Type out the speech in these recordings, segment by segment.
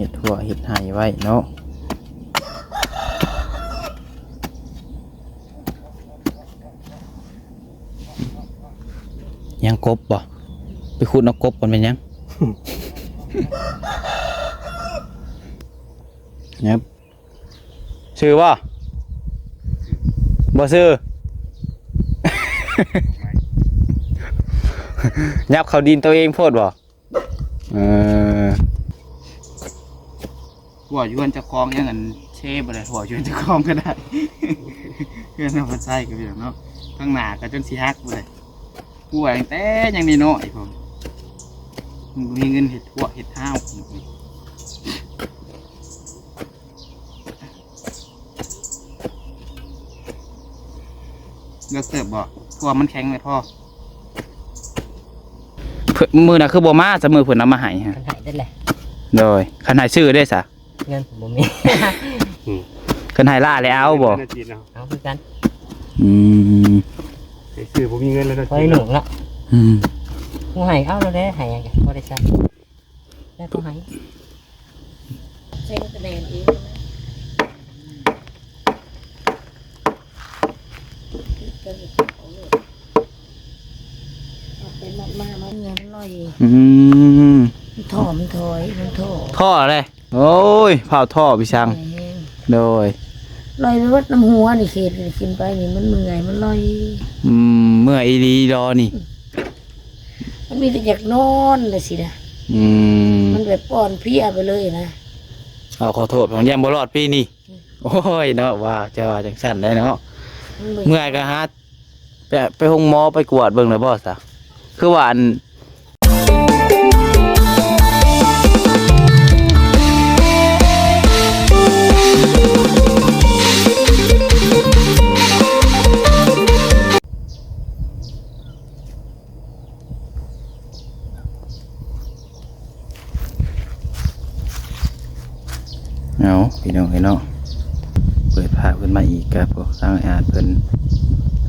ເຮັດຮົ້ວເຮັດໄຮ່ໄວ້ເນາະ. ຍັງກົບບໍ່? ໄປຂຸດເອົາກົບກ່ອນແມ່ນຫຍັງ? ຍັບ ຊື່ບໍ່? ບໍ່ຊື່. ຍັບເຂົ້າດິນໂຕເອງໂພດບໍ່? ເອີ ຫົວຢູ່ເຮືອນເຈົ້າຂອງຍັງອັນເຊບໍ່ໄດ້ ຫົວຢູ່ເຮືອນເຈົ້າຂອງກໍໄດ້ ເຮືອນເຮົາເພິ່ນໃຊ້ກໍເປັນເນາະ ທາງໜ້າກໍຈົນຊິຫັກບໍ່ໄດ້ ຫົວຕັ້ງແຕ່ຍັງນ້ອຍໆ ພຸ້ນ ມັນບໍ່ມີເງິນເຮັດຫົວເຮັດຮາວ. ເລິກເຕີບບໍ່? ເພາະວ່າມັນແຂງແລ້ວພໍ. ເພິ່ນ ມື້ນັ້ນຄືບໍ່ມາຊະ ມື້ເພິ່ນເອົາມາໃຫ້ຮະ? ຄັນໃຫ້ໄດ້ແຫຼະ. ໂດຍ ຄັນໃຫ້ຊື້ເດ້ຊະ? ເງິນບໍ່ມີ. ອືມ ຄັນໃຫ້ຫຼ້າແລ້ວເອົາບໍ່? ເອົາຄືກັນ. ອືມ ໃຫ້ຊື້ບໍ່ມີເງິນແລ້ວເນາະ ພໍໄດ້ນຸ່ງລະ. ອືມ ຜູ້ໃຫ້ເອົາແລ້ວແຫຼະ ໃຫ້ຫຍັງກໍພໍໄດ້ໃຊ້. ແລ້ວກໍໃຫ້ ໃຊ້ກະແນນເອງນະ ເອົາໄປມັດມາ ມັນເຫື່ອມັນລອຍ. ອືມ ມັນທໍ້ ມັນຖອຍ ມັນທໍ້ ທໍ້ເລີຍ. ໂອ້ຍ ພ້າວທໍ້ ພີ່ຊ່າງ. ໂດຍ ລອຍໄປເບິດນ້ຳຫົວນີ້ ເຂດນີ້ຂຶ້ນໄປນີ້ ມັນເມື່ອຍ ມັນລອຍ. ອືມ ເມື່ອຍອີ່ຫຼີດອນີ້. ມັນມີແຕ່ຢາກນອນຈັ່ງຊີ້ນະ. ອືມ ມັນແບບອ່ອນເພຍໄປເລີຍນະ. ເອົາ ຂໍໂທດ ຍັງບໍ່ລອດປີນີ້. ໂອ້ຍເນາະ ວ່າຈະວ່າຈັ່ງຊັ້ນໄດ໋ເນາະ. ເມື່ອຍກໍຫາ ໄປ ໄປໂຮງໝໍໄປກວດເບິ່ງແລ້ວບໍ່ຊະ? ຄືວ່າອັນ ເອົາ ພີ່ນ້ອງເອີຍເນາະ ເປີດພາບຂຶ້ນມາອີກ ກໍພວກຊ່າງອາດເພິ່ນ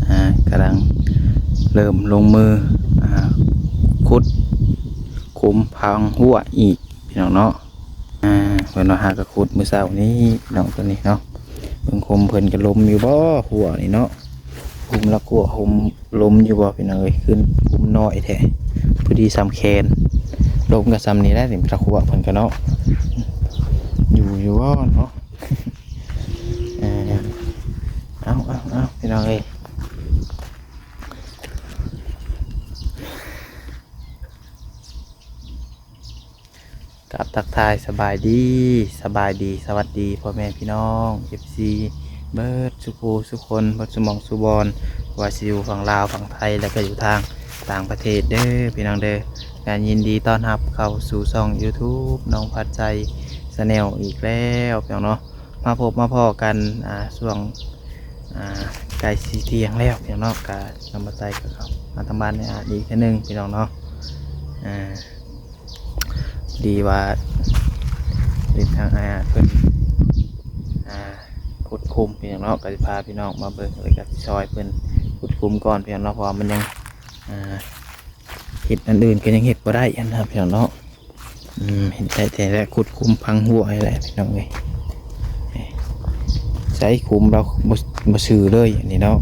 ອ່າ ກຳລັງເລີ່ມລົງມື ອ່າ ຂຸດຂຸມຝັງຮົ້ວອີກ ພີ່ນ້ອງເນາະ. ອ່າ ເພິ່ນວ່າຫາກະຂຸດມື້ເຊົ້ານີ້ພີ່ນ້ອງ ຕົວນີ້ເນາະ ເບິ່ງຄຸມເພິ່ນກະລົມຢູ່ບໍ່ ຮົ້ວນີ້ເນາະ ຄຸມລະກົວ ຄຸມລົມຢູ່ບໍ່ພີ່ນ້ອງເອີຍ ຂຶ້ນຄຸມນ້ອຍແທ້ ພໍດີສ່ຳແຂນ ລົມກະສ່ຳນີ້ແຫຼະ ລະກົວເພິ່ນກະເນາະ ຢູ່ ຢູ່ບໍ່ເນາະ. ເອີ ເອົາ ເອົາ ເອົາ ພີ່ນ້ອງເອີຍ. ກາບທັກທາຍສະບາຍດີ ສະບາຍດີ ສະຫວັດດີພໍ່ແມ່ພີ່ນ້ອງ ເອັຟຊີ ເບິດສູ່ຜູ້ສູ່ຄົນ ເບິດສູ່ໝ່ອງສູ່ບ່ອນ ບໍ່ວ່າຊິຢູ່ຝັ່ງລາວ ຝັ່ງໄທ ແລະກະຢູ່ທາງຕ່າງປະເທດເດີພີ່ນ້ອງເດີ. ກະຍິນດີຕ້ອນຮັບເຂົ້າສູ່ຊ່ອງຢູທູບ ນ້ອງພັດໄຊ ແຊນແນວ ອີກແລ້ວພີ່ນ້ອງເນາະ. ມາພົບມາພໍ້ກັນ ອ່າ ຊ່ວງ ອ່າ ໃກ້ຊິທ່ຽງແລ້ວພີ່ນ້ອງເນາະ ກະນ້ອງບັດໄຊກໍເຂົ້າມາທາງບ້ານອ້າຍອາດອີກເທື່ອໜຶ່ງພີ່ນ້ອງເນາະ. ອ່າ ດີວ່າເປັນທາງອ້າຍອາດເພິ່ນ ອ່າ ຂຸດຂຸມພີ່ນ້ອງເນາະ ກໍຊິພາພີ່ນ້ອງມາເບິ່ງ ແລ້ວກໍຊິຊ່ອຍເພິ່ນຂຸດຂຸມກ່ອນພີ່ນ້ອງເນາະ ເພາະວ່າມັນຍັງ ອ່າ ເຮັດອັນອື່ນກໍຍັງເຮັດບໍ່ໄດ້ຫັ້ນນະພີ່ນ້ອງເນາະ. ອືມ ເຮັດໄດ້ແຕ່ລະຂຸດຂຸມຝັງຮົ້ວນີ້ແຫຼະພີ່ນ້ອງເອີຍ. ໃສ່ຂຸມລາວບໍ່ ບໍ່ຊື່ເລີຍອັນນີ້ເນາະ.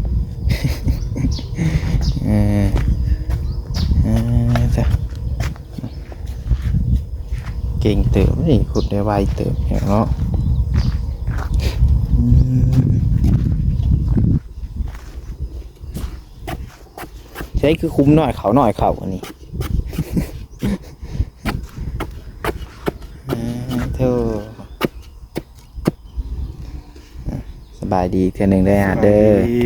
ເອີ ເອີ ຈ້ະ ເກັ່ງເຕີບນີ້ ຂຸດໄດ້ໄວເຕີບເນາະ. ອືມ ໃຊ້ຄືຂຸມນ້ອຍເຂົາ ນ້ອຍເຂົາອັນນີ້. ເອີ ໂທ້ ສະບາຍດີເທື່ອໜຶ່ງເດີອາດເດີ. ສະບາຍດີ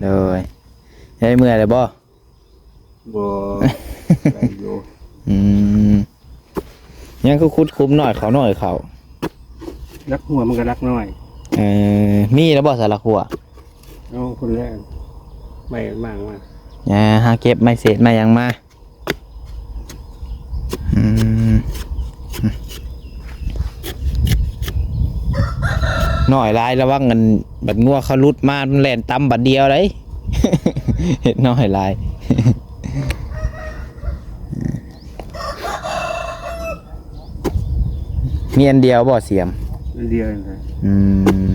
ໂດຍ ໄດ້ເມື່ອຍແລ້ວບໍ່? ບໍ່ ໄດ້ຢູ່. ອືມ ຍັງຄືຂຸດຂຸມນ້ອຍເຂົາ ນ້ອຍເຂົາ ລັກຫົວມັນກໍລັກນ້ອຍ. ເອີ ມີແລ້ວບໍ່ສະລັກຫົວ? ເອົາພຸ້ນແຫຼະ ໄມ້ໝາກມາ. ອ່າ ຫາເກັບໄມ້ເສດໄມ້ຫຍັງມາ. ອືມ ນ້ອຍຫຼາຍ ລະວັງອັນ ບັດງົວເຂົາຫຼຸດມາ ມັນແລ່ນຕຳບັດດຽວເດ້. ເຮັດນ້ອຍຫຼາຍ. ມີອັນດຽວບໍ່ສຽມ? ອັນດຽວເອງ. ອືມ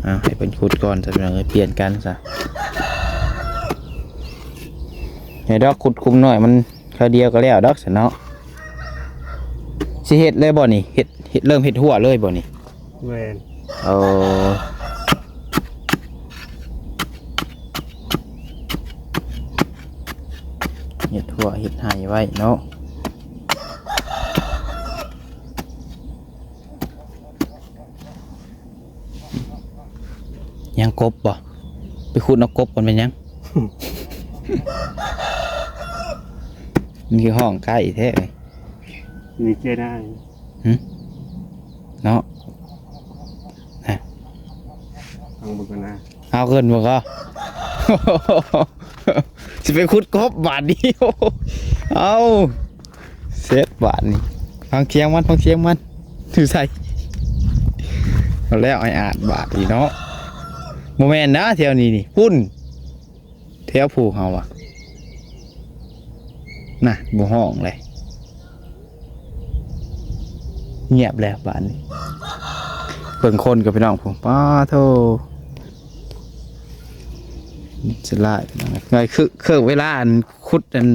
ເອົາໃຫ້ເພິ່ນຂຸດກ່ອນຊະ ພີ່ນ້ອງເອີຍ ປ່ຽນກັນຊະ. ໃຫ້ດອກຂຸດຂຸມນ້ອຍມັນ ຄາວດຽວກໍແລ້ວດອກຊັ້ນເນາະ. ຊິເຮັດເລີຍບໍ່ນີ້? ເຮັດ ເຮັດ ເລີ່ມເຮັດຮົ້ວເລີຍບໍ່ນີ້? ແມ່ນ. ເອີ ເຮັດຮົ້ວເຮັດໄຮ່ໄວ້ເນາະ. ຍັງກົບບໍ່? ໄປຂຸດເອົາກົບກ່ອນແມ່ນຫຍັງ? ມັນຄືຮ້ອງໃກ້ແທ້ເອີຍ. ນີ້ເຈໄດ້ ຫຶ ເນາະ ນະ ຟັງເບິ່ງກ່ອນນະ. ເອົາເກີນບໍ່ກໍ ຊິໄປຂຸດກົບບາດນີ້. ເອົາ ເສັດບາດນີ້. ຟັງສຽງມັນ ຟັງສຽງມັນ ຢູ່ໃສ? ເອົາແລ້ວ ອ້າຍອາດບາດນີ້ເນາະ. ບໍ່ແມ່ນນະ ແຖວນີ້ນີ້ ພຸ້ນ ແຖວພູເຮົາວ່າ ນະ ບໍ່ຮ້ອງເລີຍ. ງຽບແລ້ວບາດນີ້. ເບິ່ງຄົນກັບພີ່ນ້ອງພຸ້ນ ປາໂທ ສະຫຼາຍ. ງ່າຍຄື ຄືເວລາອັນຂຸດອັນ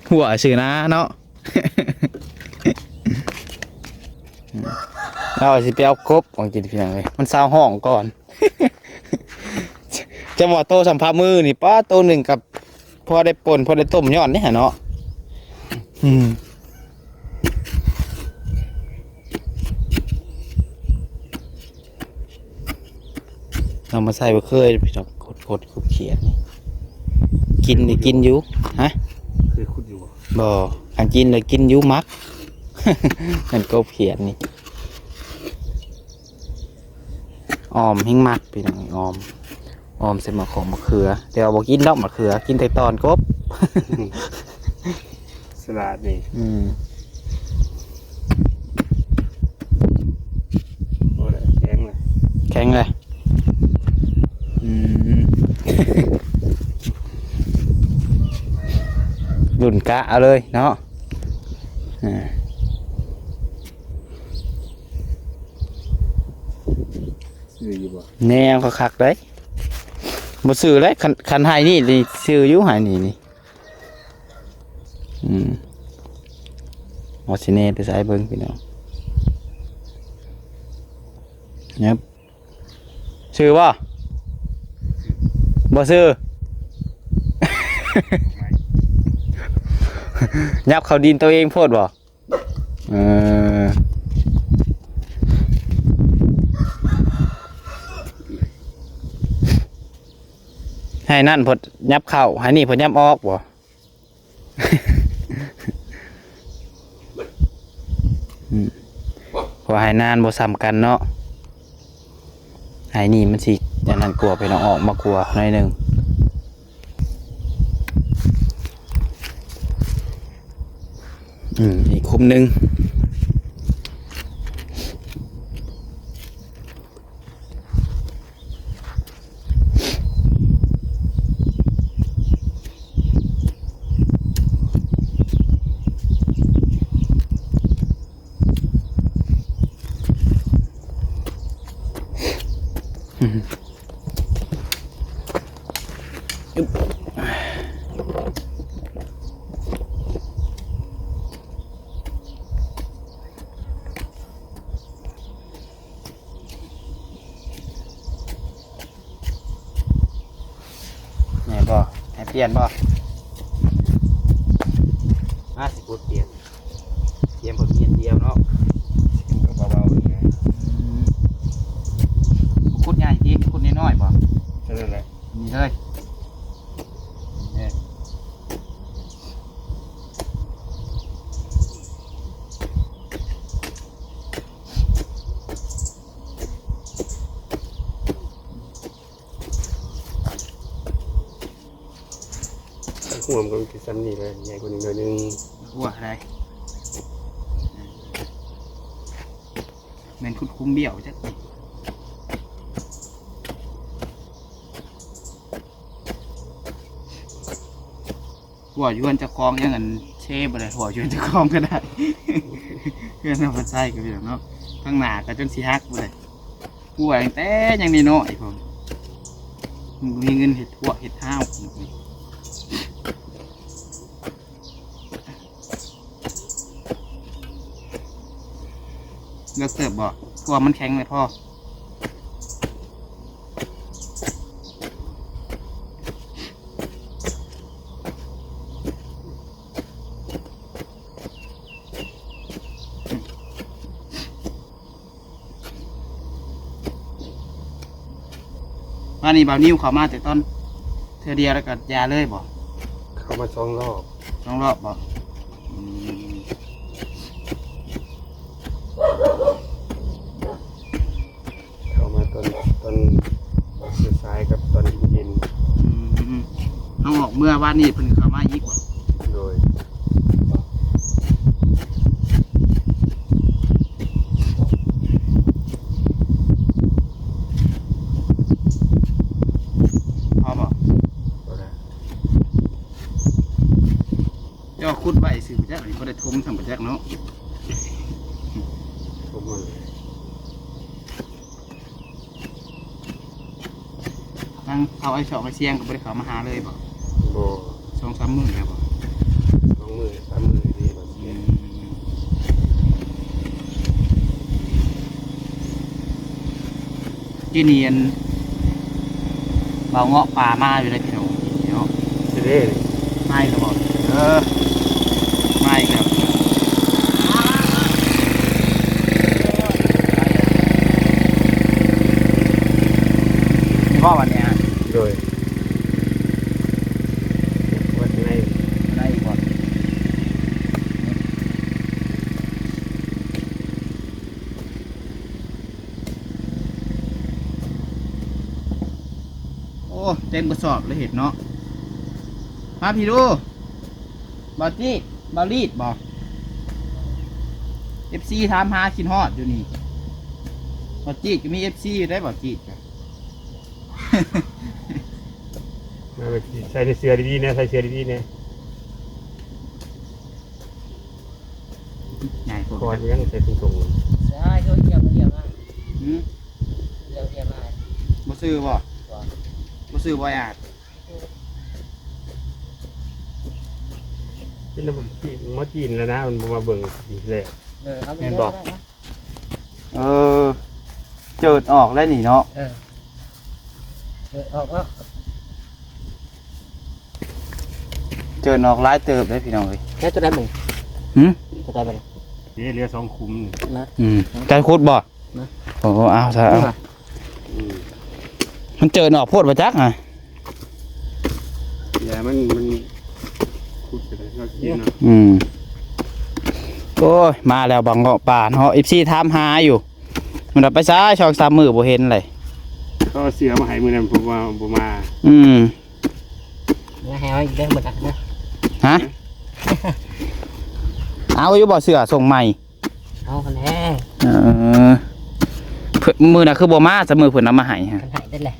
ຮົ້ວຊື່ນະເນາະ. ລາວຊິໄປເອົາກົບ ວ່າກິນ ພີ່ນ້ອງເອີຍ ມັນຊາວຮ້ອງກ່ອນ. ຈະວ່າໂຕສຳພະມືນີ້ ປ້າ ໂຕໜຶ່ງກໍພໍໄດ້ປົ່ນ ພໍໄດ້ຕົ້ມຍ້ອນນີ້ຫັ້ນເນາະ. ອືມ ເອົາມາໃສ່ບໍ່ເຄີຍ ພີ່ນ້ອງ ຂົດໆ ຂຽດໆ ນີ້ ກິນໄດ້ກິນຢູ່. ຮະ? ເຄີຍຂຸດຢູ່ບໍ່? ບໍ່ ຄັນກິນແລ້ວກິນຢູ່ ມັກ. ແມ່ນກົບຂຽດນີ້. ອອມແຮງມັກ ພີ່ນ້ອງ ອອມ ອອມໃສ່ໝາກຂອງໝາກເຂືອ ແຕ່ວ່າບໍ່ກິນດອກໝາກເຂືອ ກິນແຕ່ຕອນກົບ. ສະຫຼາດນີ້ ອືມ ໂອ້ຍ ແຂງເລີຍ ແຂງເລີຍ. ອືມ ລຸ້ນກະເອົາເລີຍເນາະ. ອ່າ ຊື້ຢູ່ບໍ່? ແນວຄັກໆ ໄດ໋ ບໍ່ຊື້ແລ້ວ. ຄັນ ຄັນໄຮ່ນີ້ ຊື້ຢູ່ ໄຮ່ນີ້ນີ້. ອືມ ວ່າຊິແນ່ໄປໃສເບິ່ງ ພີ່ນ້ອງ. ຊື້ບໍ່? ບໍ່ຊື້. ຫຍັບເຂົ້າດິນໂຕເອງໂພດບໍ່? ເອີ ໃຫ້ນັ້ນເພິ່ນຫຍັບເຂົ້າ ໃຫ້ນີ້ເພິ່ນຫຍັບອອກບໍ່? ອືມ ເພາະວ່າໄຮ່ນາມັນບໍ່ສ່ຳກັນເນາະ. ໄຮ່ນີ້ມັນຊິອັນນັ້ນກວ່າ ພີ່ນ້ອງ ອອກມາກວ່າໜ້ອຍໜຶ່ງ. ອືມ ອີກຄຸ້ມໜຶ່ງ. ແມ່ນບໍ່? ໃຫ້ປ່ຽນບໍ່? ມາ ຊິກົດປ່ຽນ. ສຽມເພິ່ນມີອັນດຽວເນາະ. ສຽມກໍເບົາໆ ນີ້ນະ. ອືມ ຂຸດໃຫຍ່ຕິ? ຂຸດນ້ອຍໆ ບໍ່? ເທົ່ານັ້ນແຫຼະ. ນີ້ເລີຍ. ນີ້. ຫົວມັນກໍມີແຕ່ສ່ຳນີ້ແຫຼະ ໃຫຍ່ກວ່ານີ້ໜ້ອຍໜຶ່ງ. ຫົວໃດ? ແມ່ນຂຸດຂຸມບ້ຽວຈັກ. ຫົວຢູ່ເຮືອນເຈົ້າຂອງຍັງອັນແຊ ເອີ ບໍ່ໄດ້ ຫົວຢູ່ໃນຕະຄອງກໍໄດ້ ເຮືອນນ້ອງພັນໄຊກໍເປັນເນາະ ທາງໜ້າກໍຈົນຊິຫັກບໍ່ໄດ້ ຫົວຕັ້ງແຕ່ຍັງນ້ອຍໆ ພຸ້ນ ບໍ່ມີເງິນເຮັດຫົວເຮັດຫ້າວ ເລິກເຕີບບໍ່? ເພາະວ່າມັນແຂງແລ້ວພໍ. ວ່ານີ້ບ່າວນິວເຂົ້າມາແຕ່ຕອນເທື່ອດຽວ ແລ້ວກໍຢ່າເລີຍບໍ່? ເຂົ້າມາສອງຮອບ. ສອງຮອບບໍ່? ອືມ ເຂົ້າມາຕອນ ຕອນສາຍໆກັບຕອນເຢັນໆ. ອືມ ເຮົາອອກເມື່ອວານນີ້ເພິ່ນເຂົ້າມາອີກບໍ່? ໂດຍ. ພໍບໍ່? ພໍແລ້ວ. ເຈົ້າຂຸດໄວ້ຊື່ບໍ່ຈັກ ບໍ່ໄດ້ຖົມຊ້ຳບໍ່ຈັກເນາະ. ຖົມມັນ ທາງເຖົ້າໄອ້ຊອກໄອ້ຊຽງກໍບໍ່ໄດ້ເຂົ້າມາຫາເລີຍບໍ່? ບໍ່. ສອງສາມມື້ແລ້ວບໍ່? ສອງມື້ສາມມື້ນີ້ບໍ່. ອືມ ກິນນີ້ອັນ ບ່າວເງາະປ່າມາຢູ່ເດ້ພີ່ນ້ອງເນາະ. ຊິເດ້ ມາອີກແລ້ວບໍ່? ເອີ ມາອີກແລ້ວ. ນີ້ບໍ່ວັນນີ້? ໂດຍ. ວັນໃນ ໃນອີກບໍ່? ໂອ້ ເຕັມກະສອບເລີຍເຫັດເນາະ. ມາພີ້ດູ ບ່າວຈີດ ບ່າວລີດບໍ່? ເອັຟຊີຖາມຫາ ຄິດຮອດຢູ່ນີ້. ບ່າວຈີດກໍມີເອັຟຊີຢູ່ເດ້ ບ່າວຈີດກໍ ໃສ່ເສື້ອດີໆແດ່ ໃສ່ເສື້ອດີໆແດ່. ໃຫຍ່ໂພດ ຄອຍຍັງໃສ່ຖົງໆ. ໃຊ່ ໂທດຽມມາ ຮຶ? ເລື່ອງເດຍມາ ບໍ່ຊື້ບໍ່? ບໍ່ ບໍ່ຊື້ບໍ່ອາດ ກິນແລ້ວ ມາກິນແລ້ວນະ ມັນບໍ່ມາເບິ່ງແລ້ວ. ເອີ ເອົາໄປ ແມ່ນບໍ່? ເລີຍນະ ເອີ ເຈີດອອກແລ້ວນີ້ເນາະ. ເອີ ເຈີດອອກເນາະ ເຈີດອອກຫຼາຍເຕີບເດ້ພີ່ນ້ອງເອີຍ. ແລ້ວຕົວໃດບັດນີ້? ຫຶ? ຕົວໃດບັດນີ້? ເດ ເຫຼືອສອງຂຸມນີ້ນະ. ອືມ ຈະຂຸດບໍ່? ນະ ໂອ້ ເອົາຊະ ເອົາ. ອືມ ມັນເຈີດອອກໂພດບໍ່ຈັກຫະ. ຢ່າມັນ ມັນຂຸດໄປເລີຍເນາະ. ອືມ ໂອ້ຍ ມາແລ້ວບັກເງາະປ່າເນາະ ເອັຟຊີຖາມຫາຢູ່. ມັນວ່າໄປໃສ ສອງສາມມື້ບໍ່ເຫັນເລີຍ. ເຂົາເອົາເສື້ອມາໃຫ້ມື້ນັ້ນ ເພິ່ນວ່າບໍ່ມາ. ອືມ ແລ້ວໃຫ້ເອົາອີກເດີ ບໍ່ຈັກເດີ. ຫະ? ເອົາຢູ່ບໍ່ເສື້ອ ສົ່ງໃໝ່? ເອົາຫັ້ນແຫຼະ. ເອີ ມື້ນັ້ນຄືບໍ່ມາຊະ ມື້ເພິ່ນເອົາມາໃຫ້ຫະ. ຄັນໃຫ້ເດ້ແຫຼະ.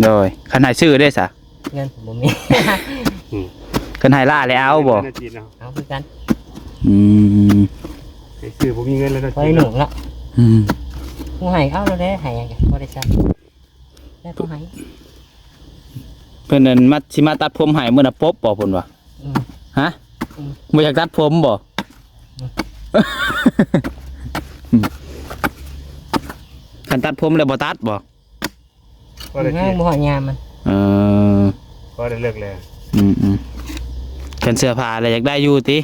ໂດຍ ຄັນໃຫ້ຊື້ເດ້ຊະ. ເງິນບໍ່ມີ. ອືມ ຄັນໃຫ້ຫຼາຍແລ້ວເອົາບໍ່? ເອົາຄືກັນ. ອືມ ໃຫ້ຊື້ບໍ່ມີເງິນແລ້ວເນາະ ໄວ້ໜຸ່ງລະ. ອືມ ຜູ້ໃຫ້ເອົາແລ້ວເດ້ ໃຫ້ບໍ່ໄດ້ໃຊ້ ແລ້ວກໍໃຫ້. ເພິ່ນນັ້ນມາ ຊິມາຕັດຜົມໃຫ້ ມື້ນະປົບບໍ່ເພິ່ນວ່າ. ອືມ ຫະ? ອືມ ບໍ່ຢາກຕັດຜົມບໍ່? ອືມ ຄັນຕັດຜົມແລ້ວບໍ່ຕັດບໍ່? ບໍ່ໄດ້ ຍັງບໍ່ຮອດຍາມມັນ. ເອີ ພໍໄດ້ເລີກແລ້ວ. ອືມໆ ຄັນເສື້ອຜ້າແລ້ວຢາກໄດ້ຢູ່ຕິ?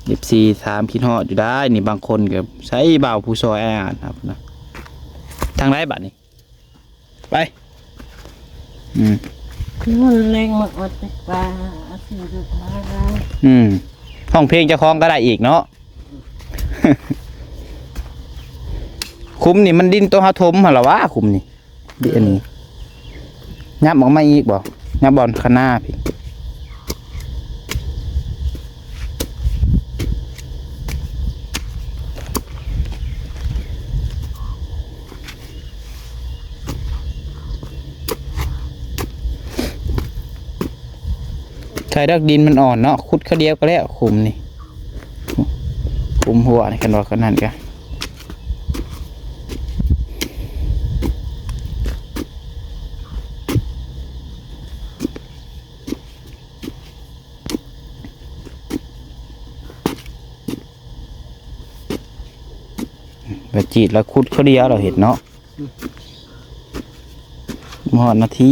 ເອັຟຊີຖາມຄິດຮອດຢູ່ໄດ໋ນີ້ ບາງຄົນກໍໃສ່ບ່າວຜູ້ຊ່ອຍອ້າຍອາດນະ. ທາງໃດບັດນີ້? ໄປ. ອືມ ມື້ແລງມາອອດໄປປ່າ ອືມ ຮ້ອງເພງເຈົ້າຂອງກໍໄດ້ອີກເນາະ. ຂຸມນີ້ມັນດິນໂຕເຮົາຖົມຫັ້ນລະຫວາ ຂຸມນີ້. ດິນອັນນີ້ ຫຍັບອອກມາອີກບໍ່? ຫຍັບບ່ອນຄະນາພີ້. ເ ດ້ດອກ ດິນມັນອ່ອນເນາະ ຂຸດຄາວດຽວກໍແລ້ວ ຂຸມນີ້ ຂຸມຫົວນີ້ ຄັນວ່າຂະໜາດນັ້ນກະ ວ່າຈີດແລ້ວຂຸດຄາວດຽວ ລາວເຮັດເນາະ ບໍ່ຮອດນາທີ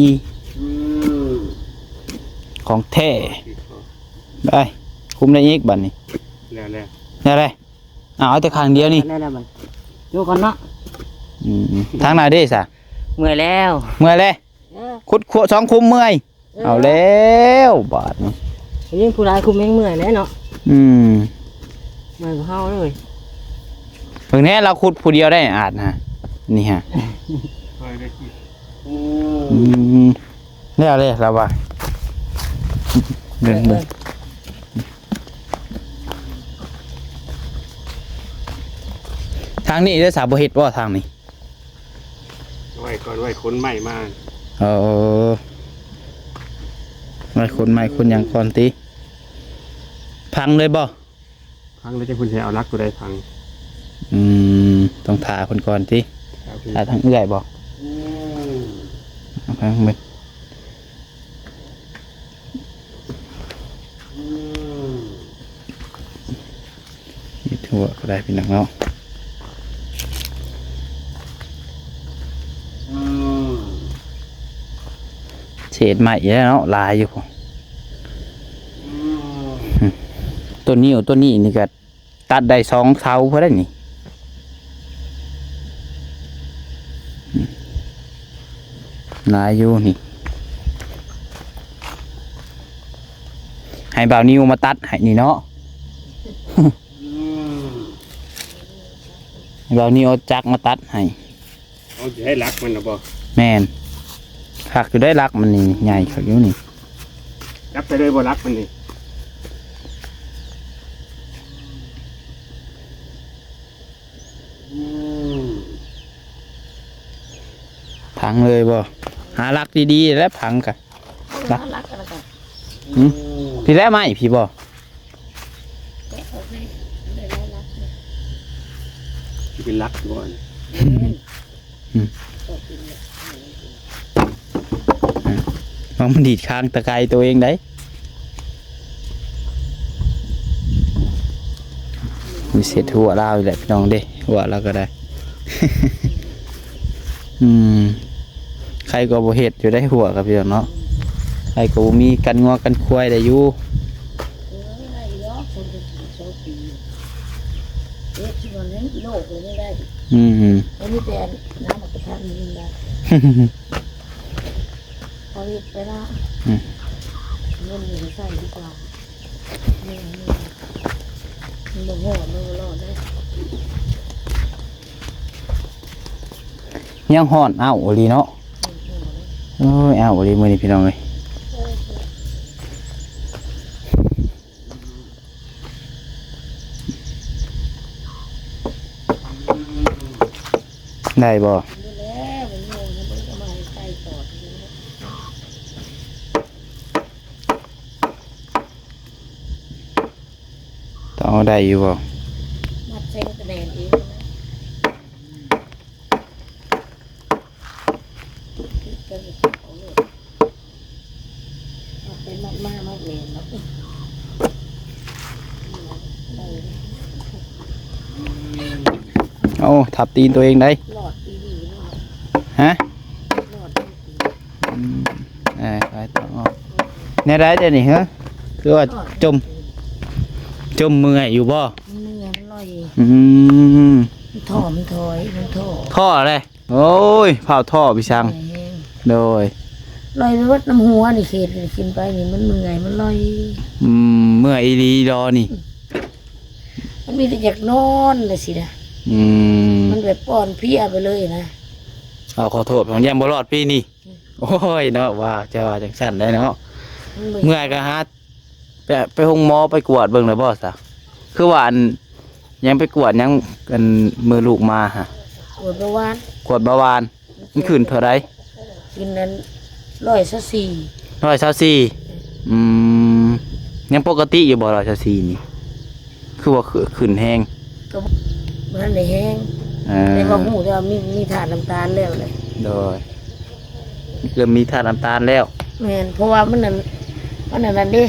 ຂອງແທ້ ໄປ ຄຸມໄດ້ອີກບັດນີ້ ແລ້ວ ແລ້ວ ແລ້ວເດ້ ເອົາ ເອົາແຕ່ຂ້າງດຽວນີ້ ແລ້ວ ແລ້ວບັດ ຢູ່ກ່ອນເນາະ ອືມ ທາງໜ້າເດ້ຊະ ເມື່ອຍແລ້ວ ເມື່ອຍແລ້ວ ເອີ ຂຸດຂົວສອງຂຸມເມື່ອຍ ເອີ ເອົາແລ້ວບາດນີ້ ຍິ່ງຜູ້ຫຼາຍຄຸມແຮງເມື່ອຍແຫຼະເນາະ ອືມ ເມື່ອຍກວ່າເຮົາເລີຍ ເບິ່ງແດ່ ລາວຂຸດຜູ້ດຽວໄດ້ອາດນະ ນີ້ຮະ ອືມ ແລ້ວເດ້ລາວວ່າ ເບິ່ງ ເບິ່ງ ທາງນີ້ເດ້ສາ ບໍ່ເຮັດບໍ່ທາງນີ້ ໄວ້ກ່ອນ ໄວ້ຂົນໄມ້ມາ ເອີ ໄວ້ຂົນໄມ້ຂົນຫຍັງກ່ອນຕິ ພັງເລີຍບໍ່ ພັງແລ້ວຈັ່ງເພິ່ນຊິເອົາຫຼັກຕົວໃດພັງ ອືມ ຕ້ອງຖ້າເພິ່ນກ່ອນຕິ ຖ້າເພິ່ນ ຖ້າທາງເອື້ອຍບໍ່ ອືມ ເອົາໄປເບິ່ງ ເຮັດຫົວກໍໄດ້ພີ່ນ້ອງເນາະ ເສດໄມ້ແລ້ວເນາະ ຫຼາຍຢູ່ພຸ້ນ ຕົ້ນນີ້ ຕົ້ນນີ້ນີ້ກໍຕັດໄດ້ສອງເສົາພຸ້ນແຫຼະນີ້ ຫຼາຍຢູ່ນີ້ ໃຫ້ບ່າວນິວມາຕັດໃຫ້ນີ້ເນາະ ໃຫ້ບ່າວນິວເອົາຈັກມາຕັດໃຫ້ ເອົາ ຊິໃຫ້ຫຼັກມັນນະບໍ່? ແມ່ນ ຄັກຢູ່ໄດ໋ ຫຼັກມັນນີ້ໃຫຍ່ຄັກຢູ່ນີ້ ຈັບໄປເລີຍບໍ່ຫຼັກມັນນີ້? ອືມ ພັງເລີຍບໍ່? ຫາຫຼັກດີໆແຫຼະ ພັງກະ ຫຼັກ ຫຼັກ ຫຼັກ ອືມ ພີ້ແຫຼະໄມ້ພີ້ບໍ່? ຊິເປັນຫຼັກຢູ່ບໍ່? ອືມ ລອງມາດີດຄາງຕະໄກໂຕເອງໄດ໋ ມີເສດຫົວລາວອີກແຫຼະພີ່ນ້ອງເດ້ ຫົວລາວກໍໄດ້ ອືມ ໃຄກໍບໍ່ເຮັດຢູ່ໄດ໋ ຫົວກັບພີ່ນ້ອງເນາະ ໃຄກໍບໍ່ມີ ກັນງົວກັນຄວາຍໄດ້ຢູ່ ເອີ ໄດ້ຢູ່ດອກ ຄົນເປັນສອງປີ ເຮັດທີ່ວ່າໃນໂລກເລີຍໄດ້ ອືມ ບໍ່ມີແຕ່ນ້ຳມັນກະທັນນີ້ນະ ເຂົາເຮັດໄປລະ ອືມ ເງິນນີ້ໃຊ້ດີກວ່າ ແມ່ນ ແມ່ນ ມັນບໍ່ຮອດ ມັນບໍ່ລອດເດ້ ຍັງຮ້ອນອ້າວອີ່ຫຼີເນາະ ອືມ ໂອ້ຍ ອ້າວອີ່ຫຼີມື້ນີ້ພີ່ນ້ອງເອີຍ ໄດ້ບໍ່? ຕ້ອງເອົາໄດ້ຢູ່ບໍ່? ມັດໃສ່ກະແໜ້ນເອງ. ມັດໄປມັດມາມັດແໜ້ນເນາະ. ໂອ້ ທັບຕີນຕົວເອງໄດ໋. ຫຼອດອີ່ຫຼີເນາະ. ຮະ? ຫຼອດອີ່ຫຼີ. ອືມ ເອີ ໄປຕໍ່. ແນວໃດດຽວນີ້ ຮະ? ຄືວ່າຈົມ ຈົມເມື່ອຍຢູ່ບໍ່? ເມື່ອຍ ມັນລອຍ. ອືມ ມັນທໍ້ ມັນຖອຍ ມັນທໍ້ ທໍ້ແຫຼະ. ໂອ້ຍ ພ້າວທໍ້ພີ່ຊ່າງ. ໂດຍ ລອຍໄປເບິດນ້ຳຫົວນີ້ ເຂດຂຶ້ນໄປນີ້ ມັນເມື່ອຍ ມັນລອຍ. ອືມ ເມື່ອຍອີ່ຫຼີດອນີ້. ມັນມີແຕ່ຢາກນອນລະຊິນະ. ອືມ ມັນແບບອ່ອນເພຍໄປເລີຍນະ. ເອົາ ຂໍໂທດ ຢ້ານບໍ່ລອດປີນີ້. ໂອ້ຍເນາະ ວ່າຈະວ່າຈັ່ງຊັ້ນໄດ໋ເນາະ. ເມື່ອຍກໍຫາ ໄປ ໄປໂຮງໝໍໄປກວດເບິ່ງແລ້ວບໍ່ຊະ? ຄືວ່າອັນ ຍັງໄປກວດຫຍັງ ອັນ ມື້ລູກມາຫະ? ກວດເບົາຫວານ. ກວດເບົາຫວານ ມັນຂຶ້ນເທົ່າໃດ? ຂຶ້ນນັ້ນ ຮ້ອຍຊາວສີ່. ຮ້ອຍຊາວສີ່. ອືມ ຍັງປົກກະຕິຢູ່ບໍ່ ຮ້ອຍຊາວສີ່ນີ້? ຄືວ່າ ຂ- ຂຶ້ນແຮງ? ກໍບໍ່ທັນໄດ້ແຮງ ເອີ ແຕ່ວ່າຮູ້ແຕ່ວ່າມີ ມີທາດນ້ຳຕານແລ້ວແຫຼະ. ໂດຍ ເລີ່ມມີທາດນ້ຳຕານແລ້ວ. ແມ່ນ ເພາະວ່າມັນນັ້ນ ມັນອັນນັ້ນເດ້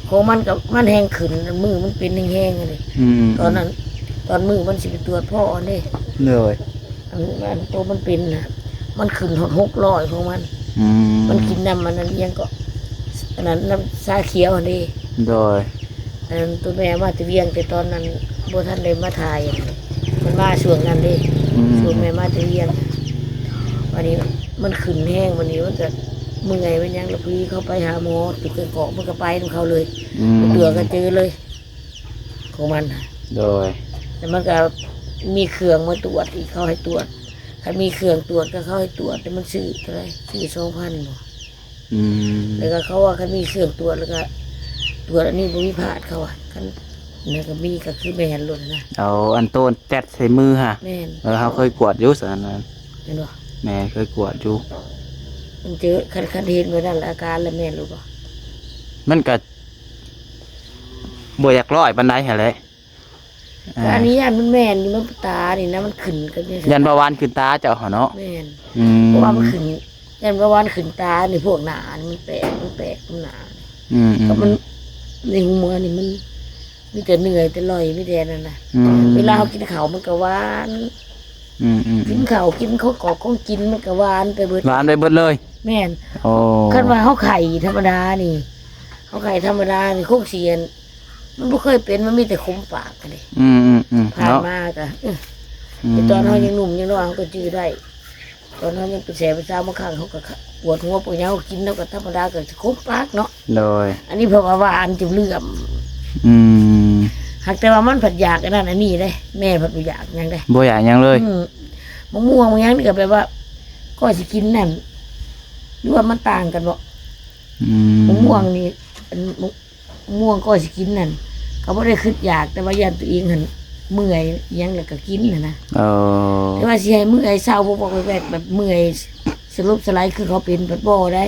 ຂອງມັນກໍ ມັນແຮງຂຶ້ນ ມືມັນເປັນແຮງໆ ຫັ້ນເດ້. ອືມ ຕອນນັ້ນ ຕອນມື້ມັນຊິໄປກວດພໍຫັ້ນເດ້. ໂດຍ ອັນ ອັນໂຕມັນເປັນນະ ມັນຂຶ້ນຮອດຫົກຮ້ອຍຂອງມັນ. ອືມ ມັນກິນນ້ຳອັນນັ້ນ ອີຫຍັງເກາະ ອັນນັ້ນ ນ້ຳຊາຂຽວຫັ້ນເດ້. ໂດຍ ອັນນັ້ນ ໂຕແມ່ມາແຕ່ວຽງ ແຕ່ຕອນນັ້ນບໍ່ທັນໄດ້ມາຖ່າຍ ມັນມາຊ່ວງນັ້ນເດ້. ອືມ ຊ່ວງແມ່ມາແຕ່ວຽງ ບັດນີ້ມັນຂຶ້ນແຮງ ບັດນີ້ມັນກໍເມື່ອຍ ມັນຫຍັງ ລະພໍດີເຂົາໄປຫາໝໍຢູ່ແກ້ງກອກ ມັນກໍໄປນຳເຂົາເລີຍ. ອືມ ເທື່ອກໍເຈີເລີຍ ຂອງມັນນະ. ໂດຍ ແລ້ວມັນກໍມີເຄື່ອງມາກວດອີກ ເຂົາໃຫ້ກວດ ຄັນມີເຄື່ອງກວດກໍເຂົາໃຫ້ກວດ ແຕ່ມັນຊື້ເທົ່າໃດ ຊື້ສອງພັນບໍ? ອືມ ແລ້ວກໍເຂົາວ່າຄັນມີເຄື່ອງກວດ ແລ້ວກໍກວດອັນນີ້ບໍ່ມີພາດ ເຂົາວ່າ ຄັນນັ້ນກໍມີກໍຄືແມ່ນໂລດນະ. ເອົາອັນໂຕແຈັດໃສ່ມືຫະ? ແມ່ນ ເອີ ເຮົາເຄີຍກວດຢູ່ຊັ້ນນັ້ນ ແມ່ນບໍ່? ແມ່ນ ເຄີຍກວດຢູ່. ມັນເຈີ ຄັນ ຄັນເຫັນແບບນັ້ນ ອາການລະແມ່ນໂລດບໍ? ມັນກໍ ບໍ່ຢາກຮ້ອຍປານໃດຫັ້ນແຫຼະ. ອ່າ ອັນນີ້ຢ້ານມັນແມ່ນຢູ່ ມັນຕານີ້ນະ ມັນຂຶ້ນກັບ ຢ້ານເບົາຫວານຂຶ້ນຕາເຈົ້າຫັ້ນເນາະ. ແມ່ນ ອືມ ເພາະວ່າມັນຂຶ້ນ ຢ້ານເບົາຫວານຂຶ້ນຕານີ້ ພວກໜ້ານີ້ມັນແປກ ມັນແປກໜ້າ. ອືມໆ ກໍມັນໃນຫົວນີ້ມັນມີແຕ່ເໜື່ອຍແຕ່ລ່ອຍ ມີແຕ່ນັ້ນນະ. ອືມ ເວລາເຮົາກິນເຂົ້າມັນກໍຫວານ. ອືມໆ ກິນເຂົ້າ ກິນຂອງກອກຂອງກິນ ມັນກໍຫວານໄປເບິດ ຫວານໄປເບິດເລີຍ. ແມ່ນ ໂອ້ ຄັນວ່າເຮົາໄຂ້ທຳມະດານີ້ ເຮົາໄຂ້ທຳມະດານີ້ ຄົງຊິອັນ ມັນບໍ່ເຄີຍເປັນ ມັນມີແຕ່ຂົມປາກຫັ້ນເດ້. ອືມໆໆ ຜ່ານມາກໍ ເອີ ອືມ ແຕ່ຕອນເຮົາຍັງໜຸ່ມຍັງນ້ອຍ ເຮົາກໍຈື່ໄດ້ ຕອນເຮົາຍັງເປັນແສເປັນສາວ ບາງຄັ້ງເຮົາກໍປວດຫົວປວດຫຍັງ ເຮົາກິນ ເຮົາກໍທຳມະດາ ກໍສິຂົມປາກເນາະ. ໂດຍ ອັນນີ້ເພິ່ນວ່າຫວານຈົນເຫຼື້ອມ. ອືມ ຫາກແຕ່ວ່າມັນພັດຢາກອັນນັ້ນອັນນີ້ເດ້ ແມ່ພັດບໍ່ຢາກຫຍັງເດ້ ບໍ່ຢາກຫຍັງເລີຍ. ອືມ ມະມ່ວງ ມະຫຍັງນີ້ກໍແບບວ່າ ກໍຊິກິນນັ້ນ ຫຼືວ່າມັນຕ່າງກັນບໍ? ອືມ ມະມ່ວງນີ້ ອັນ ມະ ມ່ວງກໍຊິກິນນັ້ນ ກໍບໍ່ໄດ້ຄິດຢາກ ແຕ່ວ່າຢ້ານຕົວເອງຫັ້ນເມື່ອຍອີ່ຫຍັງ ແລ້ວກໍກິນຫັ້ນນະ. ເອີ ແຕ່ວ່າຊິໃຫ້ເມື່ອຍເຊົາບໍ່ ບໍ່ແບບ ແບບເມື່ອຍສະຫຼົບສະໄຫຼຄືເຂົາເປັນ ບັດບໍ່ໄດ້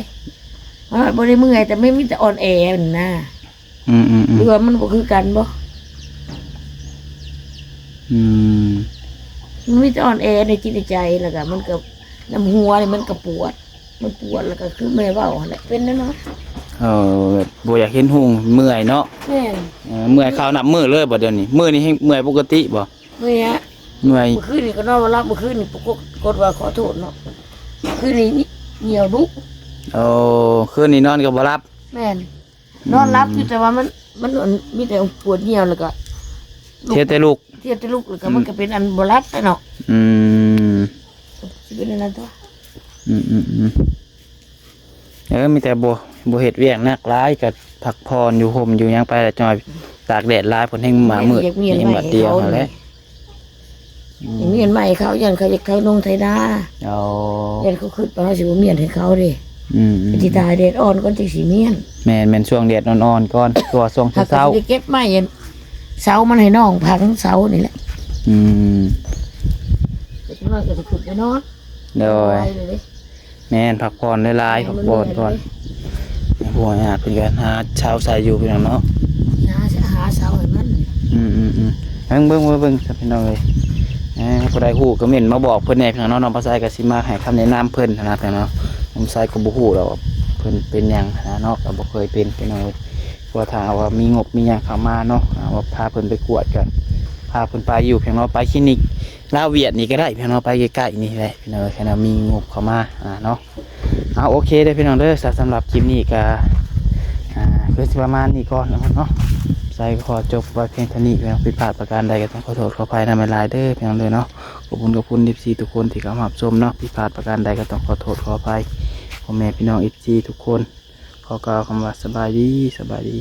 ມັນບໍ່ໄດ້ເມື່ອຍ ແຕ່ມັນມີແຕ່ອ່ອນແອຫັ້ນນະ. ອືມໆໆ ຫຼືວ່າມັນບໍ່ຄືກັນບໍ? ອືມ ມັນມີແຕ່ອ່ອນແອໃນຈິດໃນໃຈ ແລ້ວກໍມັນກໍ ນຳຫົວນີ້ມັນກໍປວດ ມັນປວດ ແລ້ວກໍຄືແມ່ເວົ້າຫັ້ນແຫຼະ ເປັນແນວນັ້ນ. ເອີ ແບບບໍ່ຢາກເຫັນຮຸ່ງ ເມື່ອຍເນາະ. ແມ່ນ ເອີ ເມື່ອຍຄາວນັບມື້ເລີຍບໍດຽວນີ້? ມື້ນີ້ແຮ່ງເມື່ອຍປົກກະຕິບໍ? ເມື່ອຍ ເມື່ອຍ ມື້ຄືນນີ້ກໍນອນບໍ່ຫຼັບ ມື້ຄືນນີ້ປາກົດ ປາກົດວ່າ ຂໍໂທດເນາະ ຄືນນີ້ໜ່ຽວດຸ. ໂອ້ ຄືນນີ້ນອນກໍບໍ່ຫຼັບ. ແມ່ນ ອືມ ນອນຫຼັບຢູ່ ແຕ່ວ່າມັນ ມັນ ອັນ ມີແຕ່ປວດໜ່ຽວ ແລ້ວກໍ ເຮັດແຕ່ລຸກ ເຮັດແຕ່ລຸກ ແລ້ວກໍ ອືມ ມັນກໍເປັນອັນບໍ່ຫຼັບແຫຼະເນາະ. ອືມ ຊິເປັນອັນນັ້ນຕົວະ. ອືມໆໆ ເອີ ມີແຕ່ບໍ່ ບໍ່ເຮັດວຽກໜັກຫຼາຍ ກໍພັກຜ່ອນຢູ່ຮົ່ມຢູ່ຫຍັງໄປລະ ຈັ່ງຕາກແດດຫຼາຍ ເພິ່ນແຮ່ງມາມືດ ແມ່ນ ເຮັດວຽກ ມີບາດດຽວຫັ້ນແຫຼະ. ອືມ ເໝັນໃໝ່ເຂົາ ຢ້ານເຂົາຢາກໄຖນົງໄຖນາ. ອໍ ຢ້ານເຂົາຄິດວ່າເຮົາຊິບໍ່ເໝັນໃຫ້ເຂົາເດ້. ອືມໆໆ ຊິຕາກແດດອ່ອນກ່ອນຈຶ່ງຊິເໝັນ. ແມ່ນໆ ຊ່ວງແດດອ່ອນໆກ່ອນ ຕົວະຊ່ວງເຊົ້າໆ ຫາກໍຊິໄດ້ເກັບໄມ້ເສົາມັນໃຫ້ນ້ອງພັງເສົານີ້ແຫຼະ. ອືມ ກໍຈັກໜ້ອຍກໍຊິຂຶ້ນໄປນອນ. ໂດຍ ໄວເລີຍເດ້. ແມ່ນ ພັກຜ່ອນຫຼາຍໆ ແມ່ນ ພັກຜ່ອນກ່ອນ. ມັນເມື່ອຍເດ້ ໃຫ້ຜູ້ໃຫຍ່ເພິ່ນກໍຫາເຊົາໃສ່ຢູ່ ພີ່ນ້ອງເນາະ ຫາ ຫາເຊົາໃຫ້ມັນ. ອືມໆໆ ເບິ່ງ ເບິ່ງ ເບິ່ງ ເບິ່ງຊະ ພີ່ນ້ອງເອີຍ. ເອີ ຜູ້ໃດຮູ້ກໍເມັ້ນມາບອກເພິ່ນແດ່ ພີ່ນ້ອງເນາະ. ນ້ອງປາໄຊກໍຊິມາໃຫ້ຄຳແນະນຳເພິ່ນຫັ້ນນະ ພີ່ນ້ອງເນາະ. ນ້ອງປາໄຊກໍບໍ່ຮູ້ດອກວ່າເພິ່ນເປັນຫຍັງຫັ້ນນະເນາະ ກໍບໍ່ເຄີຍເປັນ ພີ່ນ້ອງເອີຍ. ເພາະວ່າຖ້າວ່າມີງົບມີຫຍັງເຂົ້າມາເນາະ ອ່າ ວ່າພາເພິ່ນໄປກວດ ກໍພາເພິ່ນໄປຢູ່ ພີ່ນ້ອງເນາະ ໄປຄລີນິກ ລາວຫວຽດນີ້ກໍໄດ້ ພີ່ນ້ອງເນາະ ໄປໃກ້ໆນີ້ແຫຼະ ພີ່ນ້ອງເອີຍ. ຄັນວ່າມີງົບເຂົ້າມາ ອ່າ ເນາະ. ເອົາ ໂອເຄເດີພີ່ນ້ອງເດີ ສຳລັບຄລິບນີ້ກໍ ອ່າ ຄືຊິປະມານນີ້ກ່ອນເນາະ. ໄຊຂໍຈົບໄວ້ພຽງເທົ່ານີ້ ພີ່ນ້ອງ ຜິດພາດປະການໃດກໍຕ້ອງຂໍໂທດຂໍອະໄພນຳຫຼາຍໆເດີພີ່ນ້ອງເດີເນາະ. ຂອບຄຸນ ຂອບຄຸນ ເອັຟຊີ ທຸກຄົນທີ່ເຂົ້າມາຮັບຊົມເນາະ. ຜິດພາດປະການໃດກໍຕ້ອງຂໍໂທດຂໍອະໄພ ພໍ່ແມ່ພີ່ນ້ອງ ເອັຟຊີ ທຸກຄົນ. ຂໍກ່າວຄຳວ່າສະບາຍດີ ສະບາຍດີ.